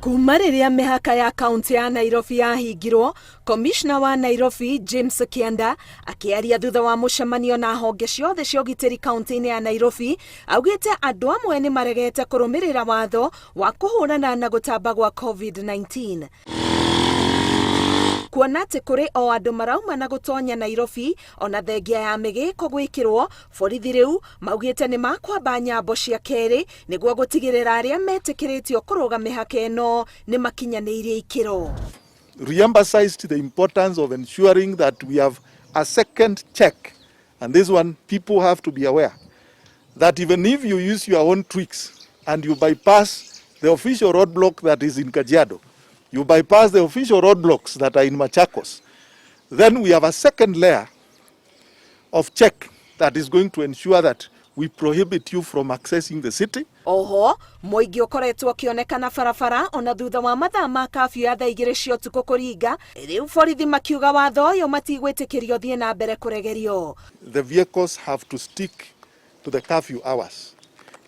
Kuma rĩrĩa mĩhaka ya kaunti ya Nairobi yahingirwo, Komishna wa Nairobi James Kĩanda akĩaria thutha wa mũcemanio na honge ciothe cia ũgitĩri kaunti-inĩ ya Nairobi augĩte andũ amwe nĩ maregete kũrũmĩrĩra watho wa kũhũrana na gũtamba gwa COVID-19. Kuona atĩ kũrĩ o andũ marauma na gũtonya Nairobi ona thengia ya mĩgĩko gwĩkĩrwo, borithi rĩu maugĩte nĩ makwamba nyambo cia kerĩ nĩguo gũtigĩrĩra arĩa metĩkĩrĩtio kũrũga mĩhaka ĩno nĩ makinyanĩirie ikĩro. Re-emphasized the importance of ensuring that we have a second check. And this one, people have to be aware that even if you use your own tricks and you bypass the official roadblock that is in Kajiado, you bypass the official roadblocks that are in Machakos, then we have a second layer of check that is going to ensure that we prohibit you from accessing the city. Oho mũingĩ ũkoretwo ũkĩonekana barabara ona thutha wa mathaa ma kafyu ya thaa 2 cia ũtukũ kũringa, rĩu borithi makiuga watho ũyũ matigwĩtĩkĩrio thiĩ na mbere kũregerio. The vehicles have to stick to the curfew hours.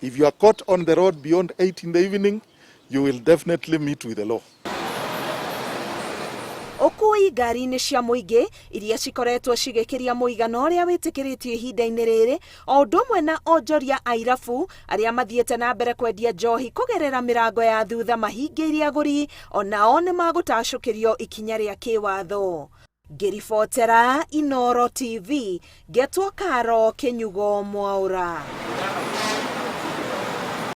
If you are caught on the road beyond 8 in the evening, you will definitely meet with the law. Ũkui ngari-inĩ cia mũingĩ iria cikoretwo cigĩkĩria mũigana ũrĩa wĩtĩkĩrĩtio ihinda-inĩ rĩrĩ, o ũndũ ũmwe na onjoria a irabu arĩa mathiĩte na mbere kwendia njohi kũgerera mĩrango ya thutha mahingĩirie agũri, onao nĩ magũtacũkĩrio ikinya rĩa kĩwatho. Ngĩribotera Inooro TV, ngetwo Karo Kĩnyugo Mwaũra.